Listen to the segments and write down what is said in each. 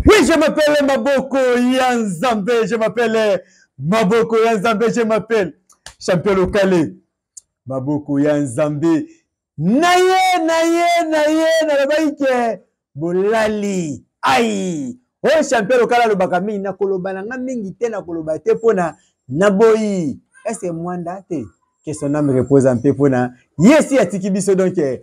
Oui, je m'appelle Maboko Yanzambe, je m'appelle Maboko Yanzambe, je m'appelle champion local. Maboko Yanzambe. Naye, naye, naye, nalobaki ke bolali. Ai! Oyo champion local alobaka mingi, nakoloba na nga mingi te, nakoloba te mpona naboyi. Est-ce mwanda te? Que son âme repose en paix mpona ye si atiki biso donc eh,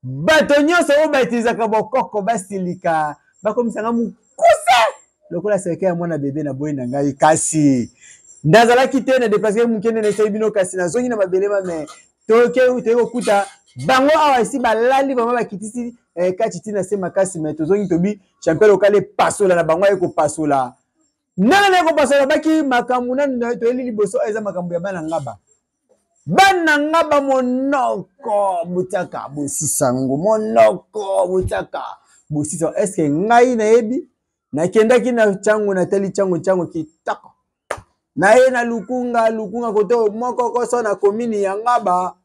bato nyonso oyo bautilisaka bokoko basilika bakomisanga mokuse lokola serke ya mwana bebe na boyi na ngai kasi nazalaki te na deplase moke nde naesali bino kasi nazongi na mabele mame toke toyei kokuta bango awa esi balali vraimen bakitisi eh, kati ti na se makasi me tozongi tobi champion lokale epasola na bango aye kopasola ndenge naye kopasola baki makambo nanu toyeli liboso eza makambo ya bana ngaba bana nga ba monoko botiaka bosisango monoko botiaka bosisa eske ngai nayebi nakendaki na cango natali cango cango kitoko naye na lukunga lukunga koto moko koso na komini ya ngaba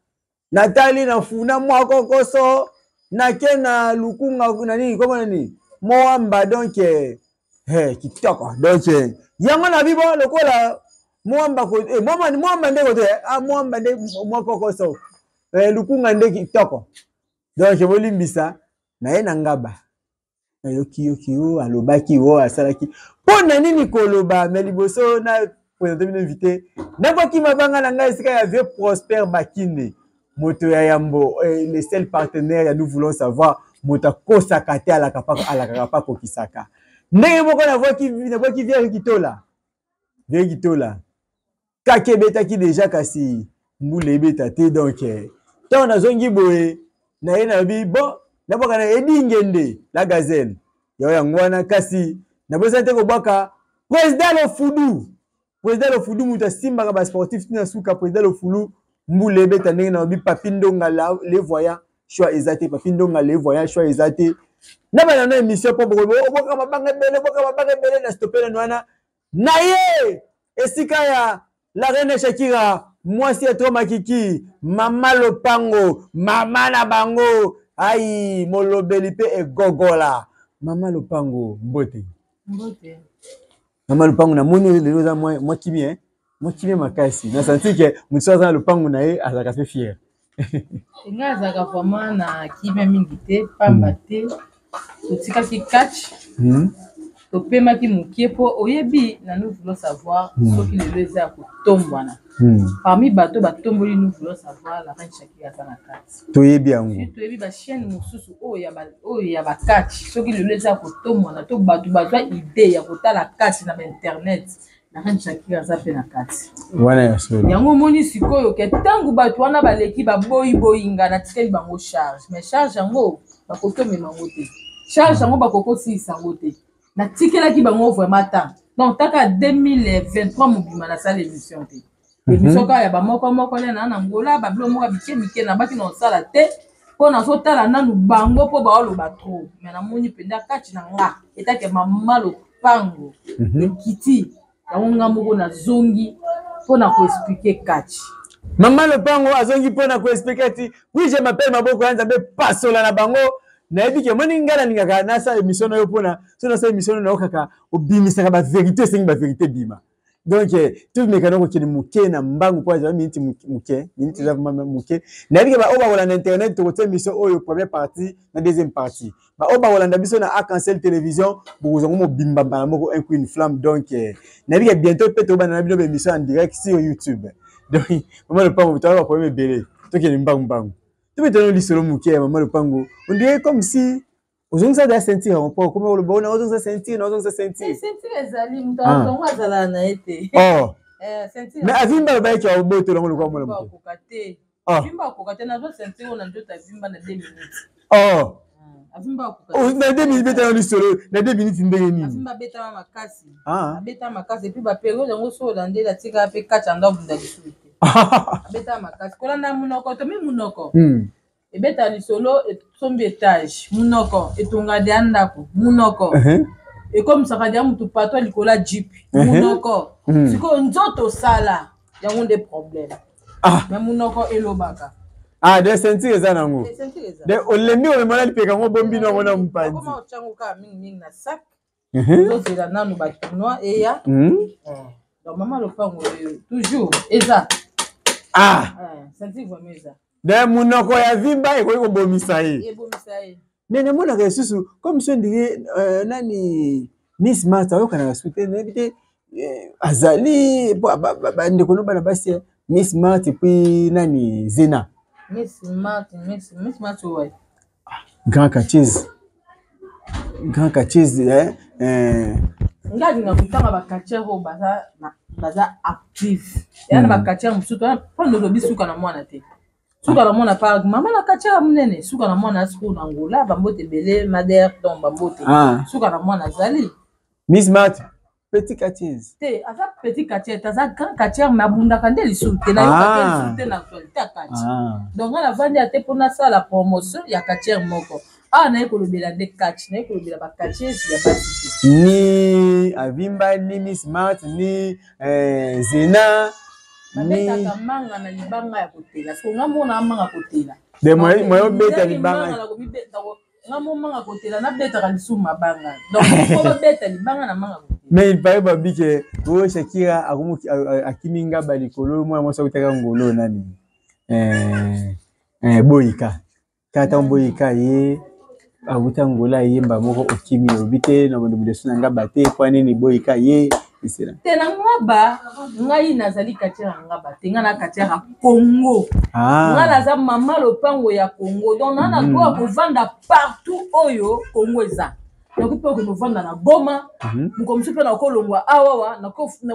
natali na funa moko koso nake na lukunga na nini komona nini moamba donc eh, hey, kitoko donc eh, yango na bibo lokola mwamba eh, mwamba, mwamba nde kote eh, ah, mwamba nde mwakokoso eh, lukunga nde kitoko donc bolimbisa naye na ngaba nayoki yoki o alobaki o asalaki mpo na nini koloba me liboso na présente bino invité nakoki mabanga na ngai esika ya vieux prosper bakinde moto ya yambo eh, le seul partenaire ya nous voulons savoir moto akosaka te alakaka pa akokisaka ndenge moko nabwaki vieux kitola vieux kitola kake ebetaki deja kasi mbula ebeta te donc eh, ntango nazongi boye naye nalobi bon nabwaka na edi ngende la gazelle yao yango wana kasi nabosani te kobwaka président lofudu président lofudu moto asimbaka basportif tina suka président lofulu mbula ebeta ndenge nalobi papi ndonga le voyant choix eza te papi ndonga le voyant choix eza te na bana na émission mpo obwaka mabanga ebele obwaka mabanga ebele na stope nano wana na ye esika ya la reine Shakira mwasi ya to makiki mama lopango mama na bango ai molobeli mpe egogola mama lopango mbote mbote mama lopango namoni lelo oza mwa kimia eh? mwa kimia makasi na santi ke moto aza na lopango na ye azalaka mpe fier Nga azalaka vraiment na kimia mingi te pamba te totikaki catch topemaki mokie mpo oyebi na nous voulons savoir soki lelo eza ya kotombwana parmi bato batomboli nous voulons savoir la reine Shakira aza na kati toyebi yango toyebi ba chaîne mosusu oyo ya ba catch soki lelo eza ya kotombwana to bato bazwa idée ya kotala catch na ba internet La reine Shakira aza mpe na kati. Wana ya solo. Yango omoni sikoyo ke ntango bato wana baleki baboyiboyi nga natikeli bango charge mais charge yango bakoki omema yango te charge yango bakoki osilisa yango te natikelaki bango vraiment temps donc taka 2023 mobima nasala émission te mhm. émission kaka ya bamoko moko nde naa na ngola babilo moko ya mike mike nabaki na kosala te mpo nazotala nanu bango mpo baoloba trop mais namoni mpenza kati na nga etake mama lopango mhm. ekiti yango nga moko nazongi mpo na koexplike kati mama lopango azongi mpo na koexplike ti oui je m'appelle maboko ya nzambe pasola na bango nayebi ke omoni ngai nalingaka nasala émission na yo mpona so nasala émission na yo nayokaka obimisaka baverité esengi baverité ebima donc eh, tomeka na kokende moke na mbangu mpo azala miniti moke miniti eza vraiment moke nayebi ke baoyo bakolanda internet tokotia émission oyo première partie na deuxième partie baoyo bakolanda biso na arc-en-ciel télévision bokozwa ngo mobimba mbala moko un coup une flamme donc eh, nayebi ke bientôt mpe tobanda na bino baémission en direct sur youtube donc mama lopango toza baproblème ebele tokende mbangu mbangu tobetano lisolo moke ya mama lopango on dirait comme si ozongisa da ceinture yango mpo okoma koloba ona ozongisa ceinture na ozongisa ceinture ceinture ezali moto ah. azongo azalaka na ye te oh. eh, mais avimba alobaki obotola yango lokola mwana moke akoka te ah. avimba akoka te nazwa ceinture oyo na nzoto avimba na 2 minutes oh. ah. oh, na 2 minutes betana lisolo na 2 minutes ndenge nini avimba abetama makasi abetama makasi epuis baperiode yango so olandeli atikala mpe kati ya ndako bunda lisusu te abetama makasi kolanda monoko tomi monoko hmm. Ebeta lisolo esombi etage munoko etonga deya ndako munoko uh -huh. ekomisaka deya mutu patwa likolo ya jeep uh -huh. munoko uh mhm. -huh. sikoyo nzoto osala yango nde problème ah. me munoko elobaka ah de ceinture eza nango de olembi omemana lipeka yango obombi nango na mopanzi otyango kaka mingimingi na sac. Tozela nanu batournoi eya. Donc mama lopango oyo toujours eza. Ah, ceinture vraiment eza. De monoko ya vimba ekoki kobomisa ye. Ebomisa ye. Mais namonaka lisusu comme so ndenge nani, Miss Martha ayokanaka su te, nayebi te, azali bandeko no bana basi, Miss Martha, puis nani, Zena. Miss Martha, Miss Martha, ouais. Grand catcheuse, grand catcheuse, eh, eh. Nga alinga kotanga bacatcheurs oyo baza active eya na bacatcheurs mosusu mpona olobi suka na mwana te, suka na mwana par mama na catcheur ya monene, suka na mwana sikoyo na Ngola, bambote ebele mader, donc bambote. Suka na mwana azali. Miss Martha petit catcheuse. Te, aza petit catcheur te, aza grand catcheur, mais abundaka nde lisusu te, nayoka te lisusu te na actualité ya catch. Donc nga navandi ya te mpo nasala promotion ya catcheur moko awa, naye kolobela nde catch, naye kolobela bacatcheuse ya basi te. Ni Avimba, ni Miss Martha, ni Zena. Babetaka manga na libanga ya kotela, siko nga mona manga kotela. De moyen obeta libanga. Nga mo manga kotela, nabetaka lisusu mabanga, donc po babeta libanga na manga kotela. Mais il paraît babi ke oyo Shakira akimi ngaba likolo, mwana mwasi akutaka ngolo nani, boyika kaka boyika ye awuta ngola, yemba moko okimi, olobi te na bondobudeso na ngaba te, mpo nini boyika ye esela? Te, na ngaba ngai nazali catcheur ya ngaba te, ngai na catcheur ya Congo. Ngai naza mama lopango ya Congo, donc naa na droit kovanda partout oyo Congo eza. Nakoki mpe okende kovanda na Goma, moko mosusu mpe nakolongwa awawa, nakoki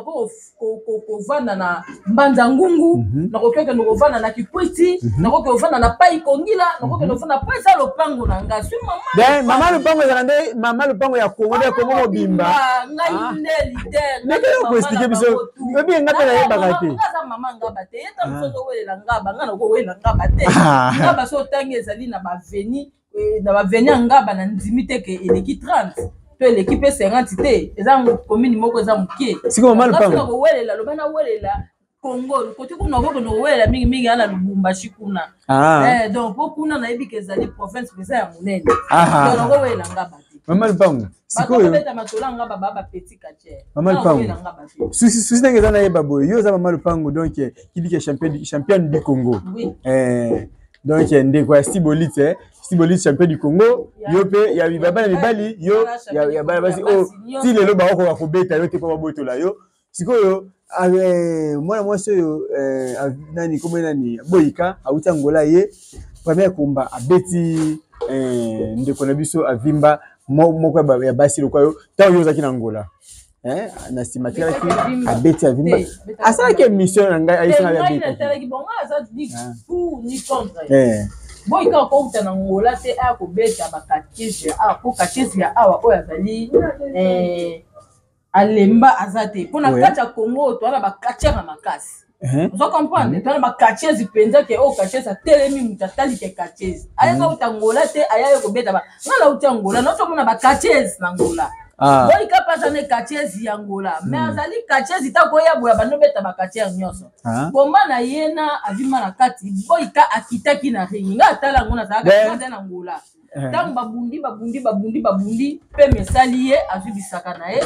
kovanda na Mbanza Ngungu, nakoki okende kovanda na Kikwiti, nakoki kovanda na Pai Kongila, nakoki okende kovanda po eza lopango na nga, suis mama. Mama lopango ezala nde mama lopango ya Kongo, nde Kongo mobimba. Ngai nde leader. Ndenge koexpliquer biso, oyebi, nga mpe nayebaka te. Nga aza mama ngaba te, ye ta mosu ozowelela ngaba, nga nakowelela ngaba te. Ngaba so otangi ezali na baveni, na baveni ya ngaba, na ndimi te ke eleki 30 to eleki mpe 50 te, eza commune moko, eza moke. Sikoyo mama lopango. Kowelela, loba nawelela Congo kote kuna, okokende kowelela mingimingi ya na Lubumbashi kuna. Donc mpo kuna nayebi ke ezali province mpenza ya monene, donc nakowelela ngaba te. Mama lopango, sikoyo beta matola ngaba ba bapetit catcheur. Mama lopango, susi ndenge eza, nayeba boye, yo oza mama lopango, donc kibike champion du Congo. Oui. Donc ndeko ya Sibolite, Sibolite champion du Congo, yo mpe ya bana mibali, yo ya bana basi oyo ti lelo bakokoka kobeta yo te mpo babotola yo. Sikoyo mwana mwasi oyo nani, kombo nani, boyika awuti Angola, ye première combat abeti ndeko na biso avimba moko ya basi lokwa yo ntango yo ozalaki na Angola, na nsima atikalaki abeti avimba, asalaki émission na ngai, ayesanga. Abetaki boyika akouta na Ngola te, aya kobeta bacatcheuses ya awa, po catcheuse ya awa oyo azali alemba aza te, mpo na kati ya Congo oyo toza na bacatcheurs ya makasi, ozo comprendre, toza na bacatcheuses mpenza ke oyo catcheuse atelemi, moto atali ke catcheuse ayaka uta Ngola te, aya ye kobeta. Nga nauti ya Ngola, naotomona bacatcheuses na Ngola. Boyika mpe aza ne catcheuse ya Ngola, mais azali catcheuse ta koya boya bandobeta bacatcheurs nyonso. Koma na ye na avima na kati, boyika akitaki na ring, nga atala yango, nazalaka na Ngola ntango babundi, babundi, babundi, babundi mpe mesali ye azwi bisaka na ye.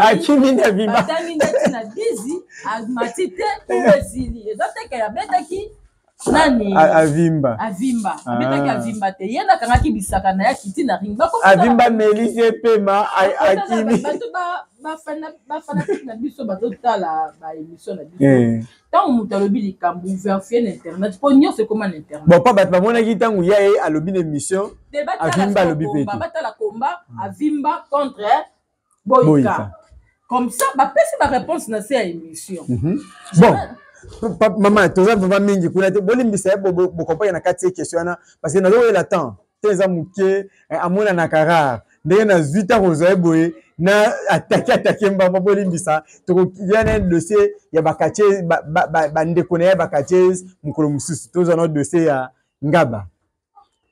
Akimi na vimba. Atangi ndeti na dizi, amati te, kongo esili, eza teke abetaki nani. Avimba. Avimba abetaki, avimba te, ye nakangaki bisaka na ye, akiti na ring. Avimba melisi epema, akimi. Bato bafanatiques na biso bazotala baémission na biso, ntango moto alobi likambo, vérifier na internet, mpo nyonso ekóma na internet. Bon, mpo bato bamonaki ntango ya ye alobi na émission, avimba alobi pe te. Batala komba avimba contre boyika, comme ça bapesi baréponse na se ya émission. Bon, mama, toza vraiment mingi kuna te, bolimbisa ye, bokomprendre na kati ye question wana, parce que nazokoyela temps te, eza moke, amonanaka rare, ndenge nazwi ntango ozwa ye boye na atake mbamba, bolimbisa. Tokoya na dossier ya bacatcheuses, bandeko na ye bacatcheuses mokolo mosusu. Tozwa na dossier ya ngaba,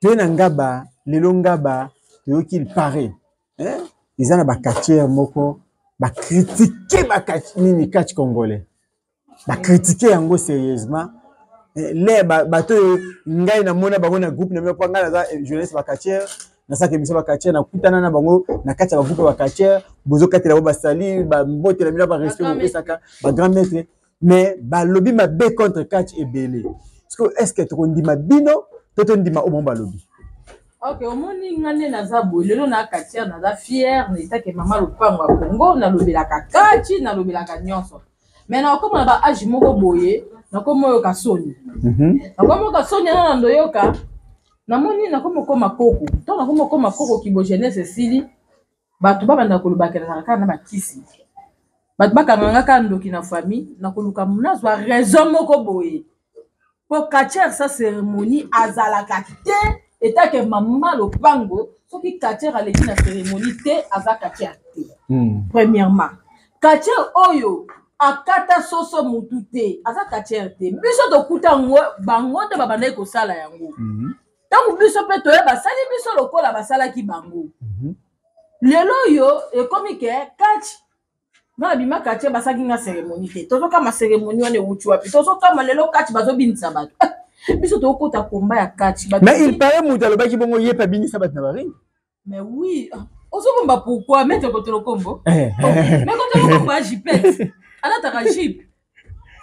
toye na ngaba lelo. Ngaba toyoki il paraît eza na bacatcheurs moko bacritiquer nini, catch congolais, bacritiquer yango sérieusement. Le bato oyo ngai namona bango na groupe na mpo ngai naza journaliste bacatcheurs. Nasalaka émission ba catcheur, nakutana na bango na kati ya bagroupe ya ba catcheur, bozokatela bango basali, bambotela bino, barespect bopesaka ba grand maître, mais balobi mabe contre catch ebele. Est ce que tokondima bino to tondima oyo bango balobi? Ok, omoni nga nde naza boye lelo na catcheur, naza fière na etake mama lopango ya Congo, nalobelaka catch, nalobelaka nyonso. Mais nakokoma na ba age moko boye, nakoma oyoka soni. Nakoma oyoka soni wana na ndoyoka, namoni nakoma okoma koko. Ntango nakoma okoma koko, kibo jeunesse esili, bato babanda kolobaka nazalaka kaka na bakisi. Bato bakanga nga kaka ndoki na famille, nakoluka nazwa raison moko boye. Po catcheur sa cérémonie azalaka te, etake mama lopango, soki catcheur aleki na cérémonie te, aza catcheur te. Premièrement, catcheur oyo akata soso mutu te, aza catcheur te. Biso tokuta yango, bango nde babandaki kosala yango. Ntango biso mpe toye, basali biso lokola basalaki bango. Lelo oyo ekomi ke catch nga nabima quartier, basalaki nga cérémonie te. Tozokama cérémonie wana ewuti wapi? Tozokama lelo catch bazobinisa bato. Biso tokota komba ya catch. Mais il paraît moto alobaki bongo ye mpe abinisa bato na baringi. Mais oui, ozobomba pourquoi maître Kotolo Kombo? Mais Kotolo Kombo a jipette, alataka jupe.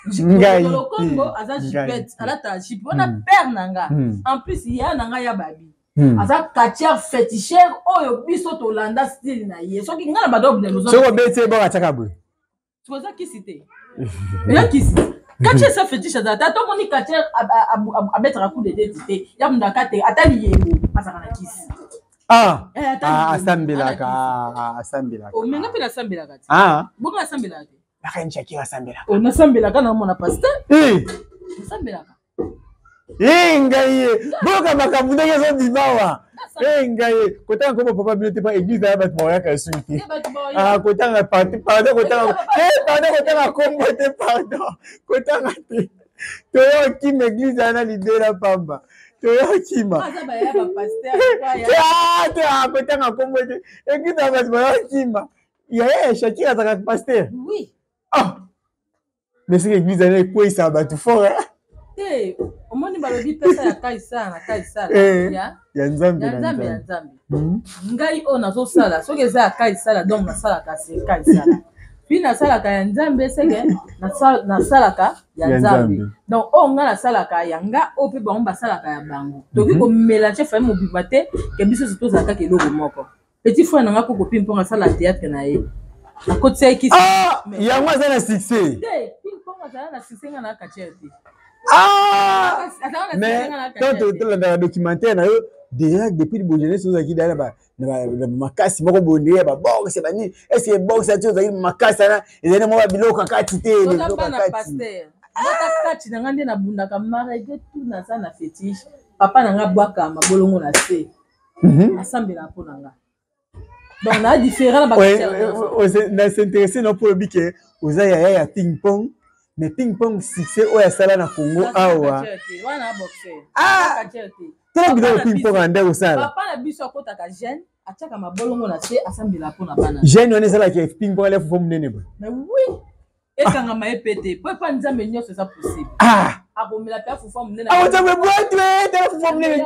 Kotolo Kombo aza jipette, alataka jupe wana. Père na nga, en plus ya na nga ya babi, aza catcheur féticheur oyo biso tolanda style na ye. Soki nga na badoble, soki obeti ye bongo atiaka boye. Oza kisi te, eza kisi. Catcheur sa fétiche azala te. Ata omoni catcheur abetaka coup de tête te, ya mundaka te, ata liyebo azalaka na kisi. Ah, asambelaka, asambelaka. Omenga mpe nasambelaka te. Bongo nasambelaka te. Bakani Shakira asambelaka. Nasambelaka na mona pasteur. Nasambelaka. E ngai ye, boyoka makambo ndenge ezobima awa. E ngai ye, kotanga nkombo papa bino te, pa église ya bato baoyaka esuki te. Kotanga, pardon, kotanga te, pardon, kotanga nkombo te, pardon, kotanga te. Toyokima église wana libela pamba, toyokima te, kotanga nkombo te, église ya bato bayokima. Yaya ya Shakira azalaka pasteur? Oui. Ah, mais soki église wana ekweyisaka bato fort. Te, omoni balobi pesa ya kaisala na kaisala, ya Nzambe. Ya Nzambe, ya Nzambe. Ngai oyo nazosala, soki eza ya kaisala, donc nasalaka se kaisala, puis nasalaka ya Nzambe, seke nasalaka ya Nzambe. Donc oyo ngai nasalaka ya nga, oyo mpe bango basalaka ya bango. Tokoki komélange famille mobimba te, ke biso nyonso tozala kaka eloko moko. Petit frère na nga koko ping pong asala théâtre na ye, akotisa ye kisi. Yango aza na succès. Te, ping pong azala na succès, nga na catcheur te. Mais tant tolandaka documentaire na yo déjà depuis bo jeunesse, ozalaki déjà na makasi moko boye ndenge ya baboxe banini. Est ce que boxe ati ozalaki makasi wana ezali moko biloko kati te? Biloko kati kati na nga nde nabundaka malgré tout naza na fétiche. Papa na nga bwaka mabolongo na se, asambelaka mpo na nga, donc na différent na na s'intéresse na mpo olobi ke oza yaya ya ping pong, mais ping pong succès oyo asala na Congo awa, tala biloko ping pong ande kosala. Papa na biso akotaka jeune, atiaka mabolongo na se, asambela mpo na bana. Jeune wana esalaka ping pong alefu fo monene boye. Mais oui, ekangama ye pe te, po epa Nzambe nyonso eza possible. Akomela mpe afufa monene. Akotambe bwatwe, tala fufa monene.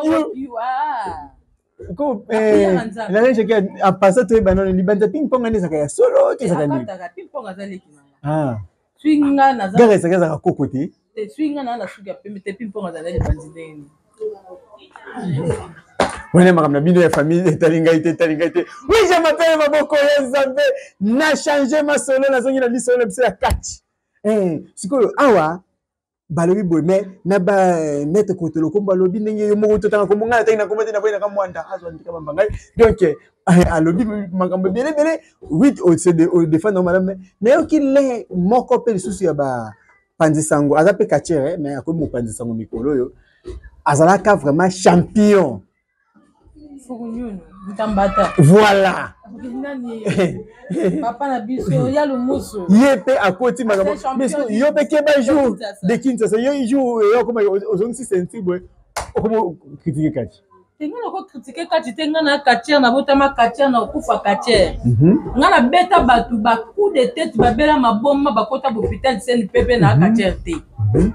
Nalejaki apasa toyeba nano libanda ping pong wana ezalaka ya solo te, ezalaka nini? Gara ezalaka, ezalaka koko te. Wana makambo na bino ya famille, etali ngai te, etali ngai te. Oui, je m'appelle Maboko ya Nzambe. Na change masolo, nazongi na lisolo na biso ya catch. Sikoyo awa balobi boye, mais na ba maître Kotolo kombo alobi ndenge yo moko totanga kombo, ngai natangi na kombo te, naboyi naka mwanda azwa ndika bamba ngai. Donc alobi makambo ebele ebele. Oui, odefendre malamu, mais nayoki le moko mpe lisusu ya ba panzi sango, aza mpe catcheur, mais akomi mopanzi sango mikolo oyo, azalaka vraiment champion. Voilà. Papa na biso ya lumusu. Ye mpe akoti makambo yo mpe keba jour de Kinshasa, yo jour yo okoma ozongisi ceinture boye, okoma kritike kati. Te, nga nako kritike kati te. Nga na catcheur, nabotama catcheur, na okufa catcheur. Nga nabeta bato ba coup de tête, babela maboma, bakota bopital CNPP na catcheur te.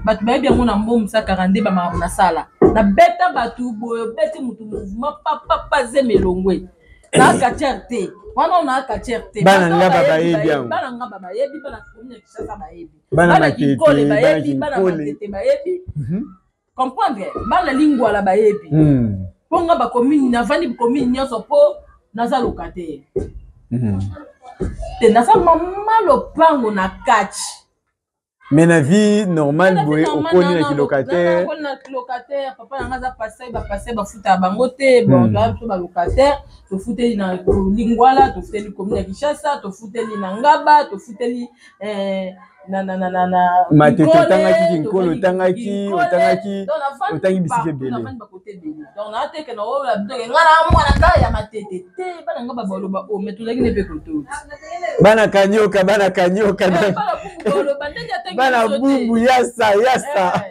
Bato bayebi yango na mbomisa 42, bamakambo nasala, nabeta bato boye, obeti motu mouvement papapa, zemi elongwe. Na quartier te wana, na quartier te. Bana Ngaba bayebi yango. Bana Ngaba bayebi, bana commune ya Kinshasa bayebi. Bana Bana Matete, Kinkole bana bayebi, bana Kinkole. Matete bayebi, comprendre, bana Lingwala bayebi. Mpo nga bacommune navandi, commune nyonso, mpo naza locataire te, naza mama lopango na kati. Mais na vie normale boye, okoli na kilocataire? Okoli na locataire. Papa nanga aza pasteur, bapasteur bafutaka bango te. Bon, toya biso balocataire, tofuteli na Lingwala, tofuteli commune ya Kinshasa, tofuteli na Ngaba, tofuteli na Matete. Kinkole, Otangaki Kinkole, tofuteli otangaki Kinkole. otangaki Donc, navandi otangi bisika partout, ebele. navandi bakote ebele. Donc naateke na oyo bidoke, nga na mwana ka ya Matete te. Bana nga babaloba o, mais tozalaki ne mpe koto. Bana Kanyoka, bana Kanyoka. Bana Bumbu baloba ndenge atangi Bana biso te. Bumbu, yasa yasa.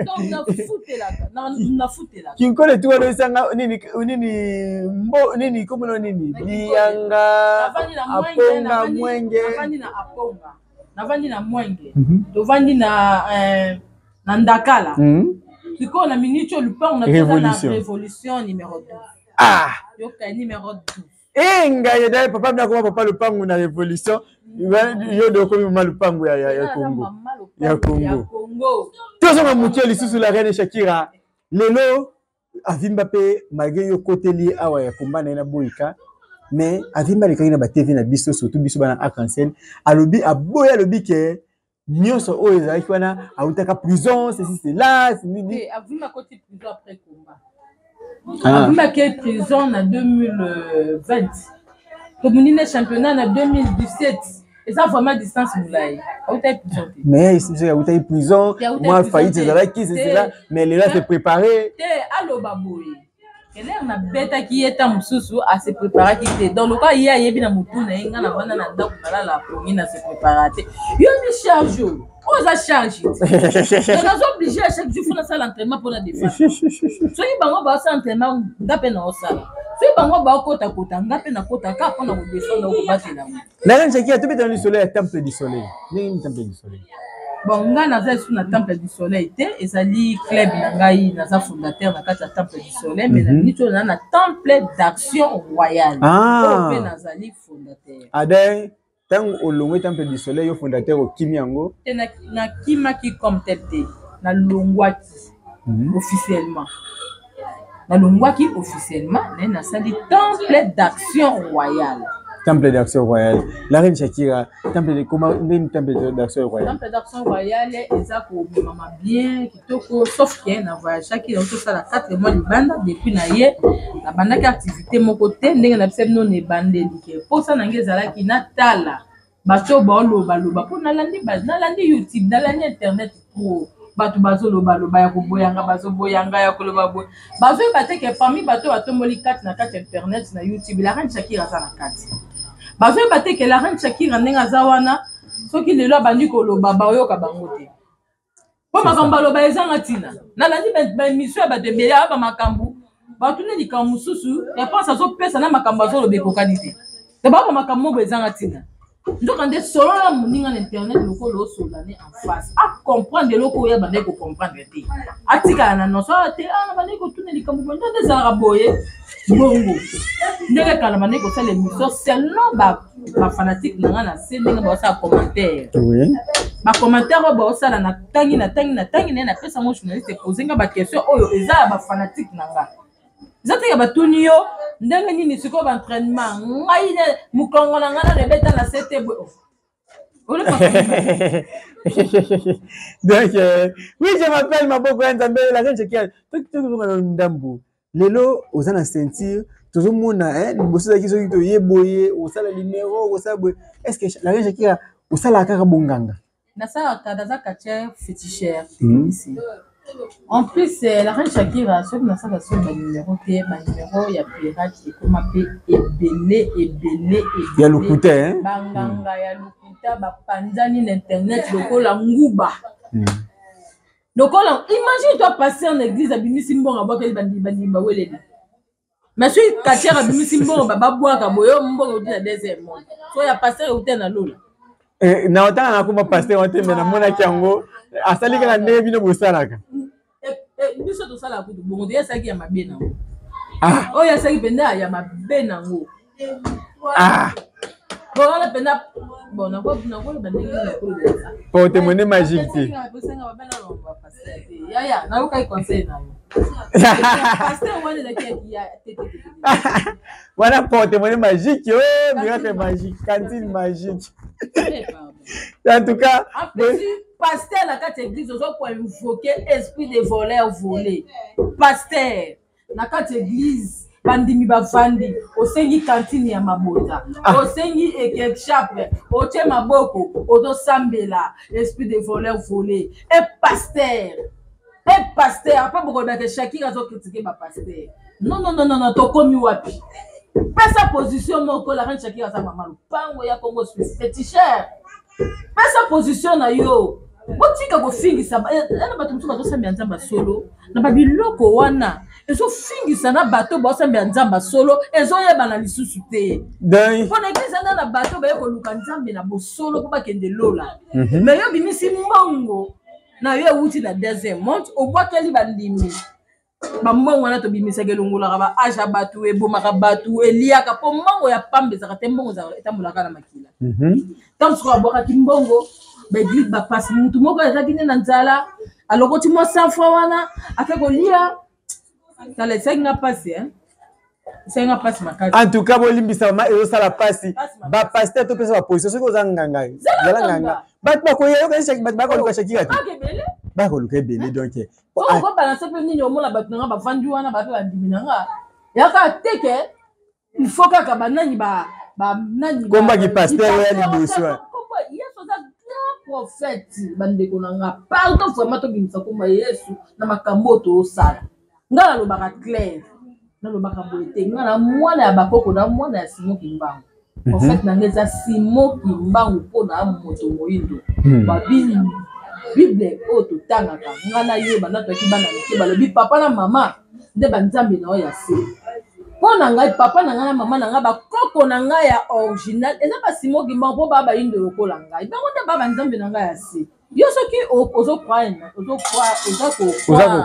Donc nafutelaka, nafutelaka. Kinkole tu wana esanga nini nini, mbo nini, komona nini? Na Kinkole. Biyanga. Navandi na Mwenge. Aponga. Mwenge. Navandi na Aponga, navandi na Mwenge, tovandi na Ndakala. Sikoyo na miniti oyo, lupango na biso eza na Révolution. Révolution numéro 12. Ah. Yoka, numéro 12. E ngai dai papa bina koma papa lupangu na Révolution, yo de okomi mama lupangu ya Congo. Ya Congo. Ya Congo. Tozonga moke lisusu. La reine Shakira lelo avimba mpe, malgré yo koteli ye awa ya komba na ye na boyika, mais avimba alekaki na baTV na biso, surtout biso bana Arc-en-Ciel. Alobi aboyi, alobi ke nyonso oyo ezalaki wana awutaka prison, ceci cela nini. Te, avimba akoti prison après combat. Ah. Avimbaki prison na 2020, tomoni ne championnat na 2017. Eza vraiment distance molai, autaki prison te. Mais soki awutaki prison, Te, awutaki mwa prison faillite te. ezalaki Te. cela, mais lelo ase préparé. Te, aloba boye, elere nabetaki ye ta mosusu, ase préparaki te. Donc lokola ye ayebi na motu na ye, ngai navanda na ndako, nalala pongi, na se prépara te. Yo ni charge oyo, oyo eza charge te. Donc naza obligé à chaque jour faut nasala entraînement mpona défendre. Soki bango baosala entraînement, nga mpe naosala. Soki bango baokotakota, nga mpe nakota kaka mpona kodéfendre, kobatela ngo. La reine Shakira, tobetana lisolo ya Temple du Soleil. Ndenge nini Temple du Soleil? Bon, ngai naza lisusu na Temple du Soleil te. Ezali club na ngai, naza fondateur na kati ya Temple du Soleil, mais na miniti oyo naza na Temple d'Action Royale, oyo mpe nazali fondateur. Ade ntango olongwe Temple du Soleil, yo fondateur, okimi yango? Te, nakimaki comme tel te, nalongwaki officiellement. Nalongwaki officiellement, naye nasali Temple d'Action Royale. Temple d'Action Royale. La reine Shakira, temple de comment, ndeni Temple d'Action Royale? Temple d'Action Royale eza komemama bien kitoko, sauf ke na voyageaki, yango tosala 4 mois libanda. Depuis na ye nabandaki activité moko te. Ndenge na bisa bino na ebandeli ke mposa na ngai ezalaki natala bato oyo baolobaloba, mpo nalandi YouTube, nalandi internet trop, bato bazolobaloba ya koboyanga, bazoboyanga ya koloba boye, bazoyeba te ke parmi bato oyo batomboli kati na kati ya internet na YouTube, la reine Shakira aza na kati. Bazoyeba te ke la reine Shakira, ndenge aza wana, soki lelo abandi koloba, baoyoka bango te, mpo makambo aloba ezanga ntina. Nalandi baémission ya bato ebele, aya bamakambo batuni likambo mosusu, réponse azopesa na makambo azoloba ekokani te. Te, baba makambo moko ezanga ntina. Nzoka nde solola moninga na internet lokola osola ne en face, acomprendre eloko oyo abandaki kocomprendre te, atikala na nyonso awa te. Ah, nabandaki kotuna likambo boye, nde ezalaka boye bongo. Ndenge kala bandaki kosala émission selon bafanatiques na nga na se, ndenge baosala commentaire, bacommentaire oyo baosala, natangi, natangi, natangi, naye napesa ngo journaliste, pose nga baquestion oyo eza ya bafanatiques na nga. Eza teke batuni yo ndenge nini sikoyo baentraînement, ngai mokongo na ngai nano ebeta na se te boye. Donc oui, je m'appelle Maboko ya Nzambe, la reine Shakira. Tozonga na ndambu. Lelo oza na ceinture, tozomona liboso ezalaki soki toye boye, osala numéro, osala boye. Est ce que la reine Shakira osalaka kaka bonganga? Nasalaka, naza catcheur féticheur, technicien. En plus, la reine Shakira, soki nasala so banuméro te, banuméro ya pirate ekoma mpe ebele ebele. Ya lokuta. Banganga ya lokuta bapanzani na internet lokola nguba. Lokola imagine toi, pasteur na église abimisi mbongo, abwakeli bandimi, baweleli. Mais soki catcheur abimisi mbongo, babwaka boye, oyo mbongo euti na deuxième monde, so ya pasteur euti na lola. Eh, na otanga na koma pasteur wana te me namonaki yango asali kaka ndenge bino bosalaka. Eh, eh, biso tosalaka kutu bongo te, ye asalaki ya mabe nango. Ah. Oyo asalaki mpenza ya mabe nango. Ah. Bon, wana mpenza bon nakoloba ndenge nakoloba. Porte monnaie magique te. Yaya, nayokaki conseil na yo. Pasteur wana ezalaki ya te te te. Wana porte monnaie magique, oh miracle magique, cantine magique. En tout cas, en plus, pasteur na kati ya église ozo ko invoquer esprit de voleur volé. Pasteur na kati ya église bandimi bavandi, osengi cantine ya mabota, ah. Osengi ketchup, otie maboko, ozosambela esprit de voleur volé. Et pasteur, et pasteur, apa bokolobaka Shakira azo critiquer ba pasteur. Non non non non, tokomi wapi? Pesa position moko, la reine Shakira aza mama lupango ya Congo Suisse, féticheur. Pesa position na yo. Botika kofingisa na bato mosusu bazosambela Nzambe solo na babiloko wana ezofingisa na bato bazosambela Nzambe solo ezoyebana lisusu te. Mpo na eglise wana na bato baye koluka Nzambe na bosolo mpo bakende lola. Mais yo bimisi mbongo na yo ewuti na deuxième monde, obwakeli bandimi bambongo wana tobimisaka elongolaka ba age ya bato, ebomaka bato, eliaka mpo mbongo ya pamba ezalaka te, mbongo etambolaka na makila. Ntango sikoyo abwakaki mbongo baeglise bapasi, motu moko azalaki nde na nzala alokoti mwa 100 francs wana ake kolia. Tala, esalaki nga mpasi, esalaki nga mpasi makasi. En tout cas, bolimbisa mama, ezosala mpasi. Bapasteur topesa baposition, soki oza nganga, zala nganga. Bato bakoya yoka, bato bakoluka Shakira te, bakoluka ebele. Donc okobalanse mpe nini, omona bato na nga bavandi wana, bape bandimi na nga yaka teke, il faut kaka banani banani kombaki pasteur ya liboso. Yesu aza grand prophète, bandeko na nga, pardon vraiment, tobimisa komba Yesu na makambo oyo toosala. Nga nalobaka clair, nalobaka boye te, nga na mwana ya bakoko, na mwana ya Simon Kimbangu. Prophète na nga eza Simon Kimbangu mpo na moto moyindo. Babi Bible oyo totangaka, nga na yo banda toyaki bana mike, balobi papa na mama nde banzambe na oyo ya se. Mpo na ngai, papa na ngai na mama na ngai, bakoko na ngai ya original eza ba Simon Kimbangu, mpo baa bayindo lokola ngai, bango nde baa banzambe na ngai ya se. Yo soki ozo croire, ozo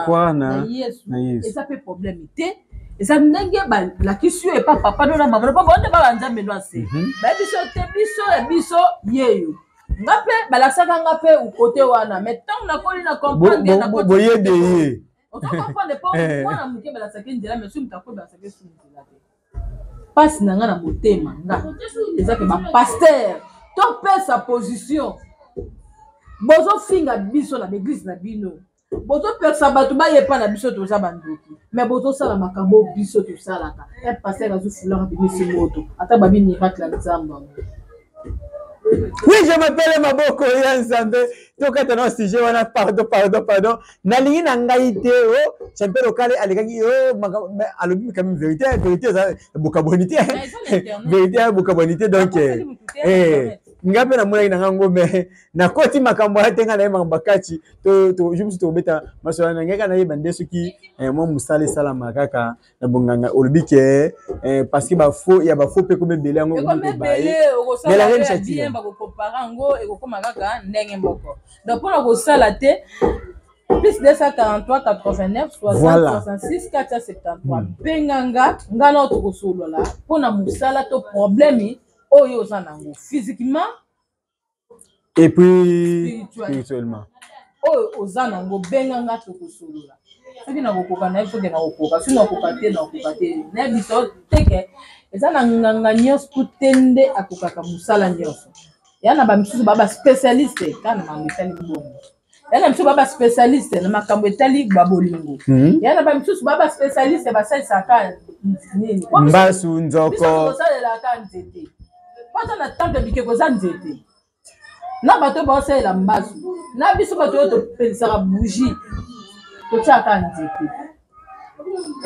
croire na Yesu, eza mpe problème te, eza ndenge balakisi yo epa papa no na mama, mpo bango nde baa banzambe no ase. Bayebi biso te, biso ya biso yeyo. Nga mpe balakisaka nga mpe kote wana, mais ntango nakoli na comprendre boyebi ye. Ozo comprendre, mpo mwana moke balakisaki nzela, mais soki moto akoli balakisaki su nzela te. Mpasi na nga na motema nga eza ke bapasteur topesa position, bozofinga biso na baeglise na bino, bozopekisa bato bayepa na biso toza bandoki, mais bozosala makambo biso tosalaka. Un pasteur azwi foulard, abimisi moto, ata babi miracle ya Nzambe yango. Oui, je m'appelle Maboko ya Nzambe. Tokata na sujet wana, pardon, pardon, pardon. Nalingi na ngai te o champion local alekaki o alobi quand même vérité, vérité eza bokabwani te. Vérité ya bokabwani te, donc eh nga mpe namonaki na ngango, mais nakoti makambo ya te, nga naye makambo kati to to je me suis tobeta masolo na ngai kaka nayeba nde soki mwa mosala esalama kaka na bonganga. Olobi ke parce que bafaux ya bafaux mpe ekomi ebele, yango ekomi ebele, okosala bien, bakokompare yango, ekokoma kaka ndenge moko. Donc mpona kosala te, plus 243 89 60 66 473, benga nga, nga na tokosolola mpona mosala to problème oyo oza nango physiquement et puis spirituellement. Oyo oza nango, benga nga, tokosolola. Soki nakokoka na ye, soki nakokoka, soki nakoka te, nakokoka te. Nayebi teke eza na nganga nyonso tu te nde akokaka mosala nyonso. Ya na bamisusu ba baspécialiste kaka na makambo etali mbongo, ya na misusu ba baspécialiste na makambo etali babolingo, ya na bamisusu ba baspécialiste basalisaka nini? Mbasu, nzoko. Kosalelaka nzete, po ata na temple bikeko eza nzete, na bato baosalela mbasu, na biso bato oyo topelisaka bougie totiaka nzete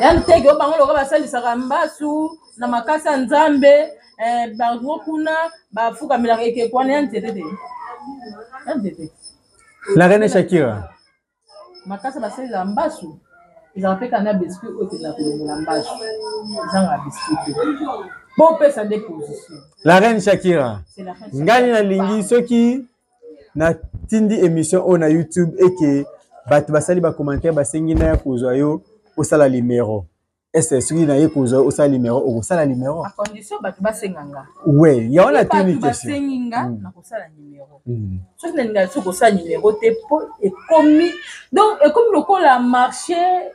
ya nteke oyo bango lokola basalisaka mbasu na makasi ya Nzambe, bango kuna bafukamelaka ekeko wana ya nzete te, ya nzete. La reine Shakira. Makasi basalelaka mbasu ezalaka mpe kaka na biscuit oyo ekendaka kolongola mbasu, ezanga biscuit te. Bopesa nde position. La reine Shakira, ngai nalingi soki natindi émission oyo na YouTube eke bato basali bacommentaire, basengi naya kozwa yo osala limero. Ese soki naye kozwa yo osala limero, okosala limero? À condition bato basenga nga. We, yango natuni question. Basengi nga, nakosala nimero. Soki nalinga soki kosala nimero te, mpo ekomi, donc ekomi lokola marché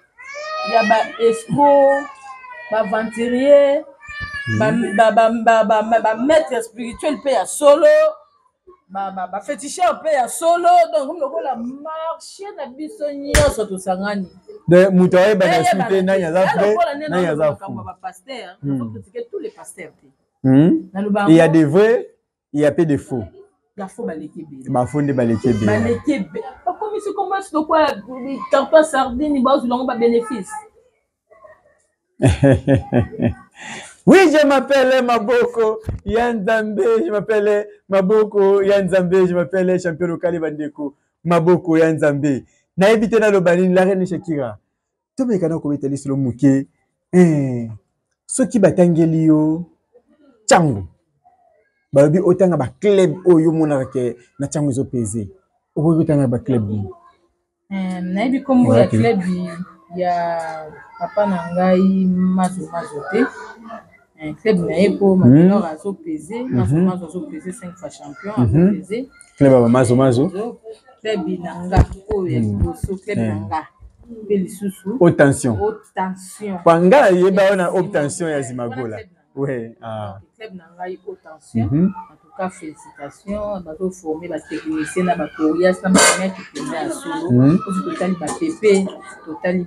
ya ba escroc, baaventurier, bamaître spirituel mpe ya solo, baféticheur mpe ya solo. Donc komi lokola marché na biso nyonso tosangani. Moto ayeba na su te nani aza vrai, nani aza faux. Bapasteur, nazo tous les pasteurs te. Il y a des vrais, il y a peu de faux. Bafaux baleki ebele. Bafaux nde baleki ebele. Baleki ebele, bakomisi komasi lokola carton sardine, bazwila yango babénéfice. Oui, je m'appelle Maboko Yanzambe, je m'appelle Maboko Yanzambe, je m'appelle champion local bandeko, Maboko Yanzambe. Nayebi te naloba nini, la reine Shakira. Tomeka na kobeta lisolo moke. Soki batangeli yo ntango balobi otanga baclub oyo omonaka ke na ntango ezopese, okoki kotanga baclub nini? Nayebi nkombo ya club ya papa na ngai Mazo Mazo te. Club na ye mpo Makelor azopese, Mazo Mazo azopese, 5 fois champion azopese. Club ya Mazo Mazo. Club na nga oyo ya liboso, club na nga mpe lisusu. Haute tension. Haute tension. Pa nga nayeba wana, haute tension ya Zimagola. Ouais. Ah. Club na ngai haute tension. En tout cas, félicitations, bazoforme batechnicien na bacorias na bameki mpenza ya solo. Osi totali bapepe, totali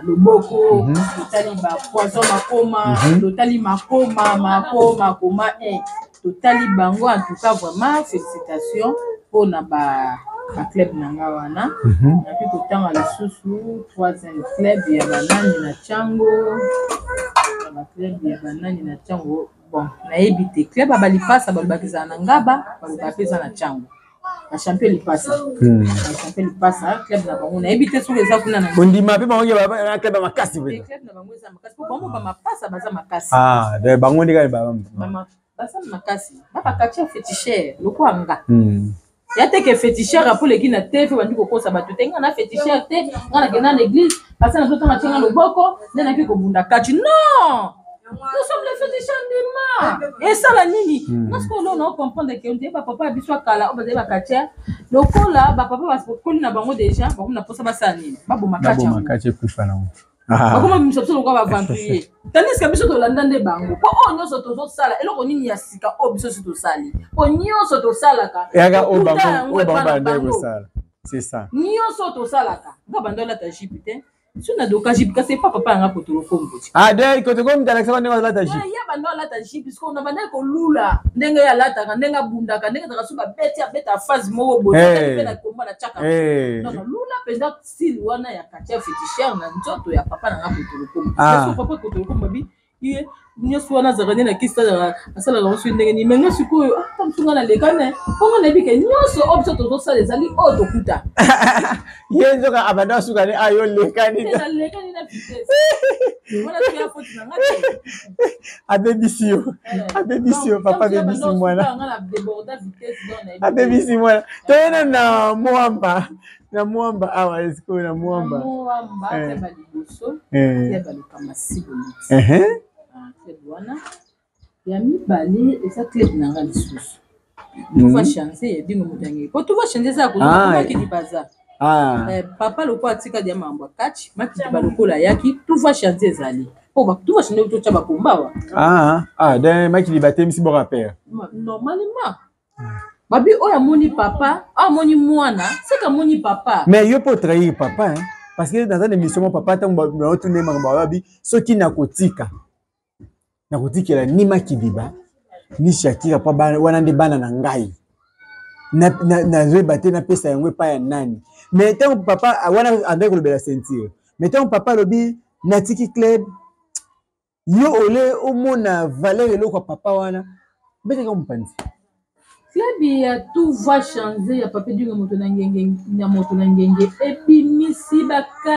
loboko, totali bapoison makoma, totali makoma makoma koma 1, totali bango. En tout cas, vraiment félicitations mpona baclub na nga wana. Napi kotanga lisusu troisième club ya banani na ntiango, ya baclub ya banani na ntiango. Bon, nayebi te. Club ya balipasa, balobaka ezala na Ngaba, balobaka mpe eza na ntiango, bachampion lipasa, bachampion lipasa. Club na bango nayebi te soki eza kuna na Kondima mpe bango club ya makasi. Mpenza club na bango eza makasi, mpo bango bamapasa baza makasi. Ah, bango nde kaka. Baza makasi, babakati ya féticheur lokola nga ya te ke féticheur apoleki na te fe bandi kokosa bato te. Nga na féticheur te, nga nakenda na église, parce nazotanga tienga loboko nde naki kobunda kati. Non, nous sommes les féticheurs. Ndima esala nini? Nga sikoyo loo nao comprendre ke nde bapapa ya biso ya kala oyo bazali bakatiere, lokola bapapa bakoli na bango déjà, bakomi na mposa basala nini? Baboma kati yango. Kati ekufa nango. Bakoma bimisa biso lokola baaventurier, tandis que biso tolanda nde bango. Mpo oyo nyonso tozosala, eloko nini ya sika oyo biso si tosali? Mpo nyonso tosalaka Eyaka oyo bango banda kosala, c'est ça. Nyonso tosalaka, nga banda olata jupe te, so nadoka jupe, kasi epa papa yanga Kotolokombo. Ah, de Kotolokombo alakisaka ndenge azalata jupe. Ya banda alata jupe, sikoyo na bandaki kolula ndenge ye alataka, ndenge abundaka, ndenge ezalaka so babeti, abeta phase moko boye mpe na komba na tiaka. Donc lula mpenza style wana ya katia féticheur na nzoto ya papa na nga Kotolokombo. So papa Kotolokombo abi ye nyonso wana azalaka nde na kisi, asalaka ngo soki ndenge nini. Me nga sikoyo ata mosu nga naleka ne, mpo nga nayebi ke nyonso oyo biso tozosala ezali oyo tokuta. Ye nzoka abanda asuka ne ayo lekani. Nalekani na vitesse wana, soki afoti na nga te. Abebisi yo, abebisi yo, papa abebisi mwana. Nga na déborda vitesse, donc nayebi. Abebisi mwana. Toyena na Mwamba, na Mwamba awa sikoyo, na Mwamba. Mwamba, club ya liboso, club ya Lokamba Siboliti. Club wana ya mibale eza club na nga lisusu, tuva change ya Dingo Motangi, po tuva change eza ya kozwa baza papa lokola atika dia mambo akati Makidi, balokola ayaki, tuva change ezali po tuva change totya bakomba wa. Ah, donc Makidi batemisi boko père. Normalement babi oyo amoni papa, oyo amoni mwana seke amoni papa. Mais yo mpo trahir papa, hein? Parce que naza na émission mo papa, ntango baotuna makambo, babi soki nakotika, nakotikela ni Makidiba ni Shakira, mpo wana nde bana na ngai, nazoyeba te napesa yango epai ya nani. Mais ntango papa wana andaki kolobela ceinture, mais ntango papa alobi natiki club, yo ole omona valeur eloko ya papa wana, betaka mopanzi. Club ya tout va changer ya papa Edingo moto na ngenge, ya moto na ngenge ebimisi baka.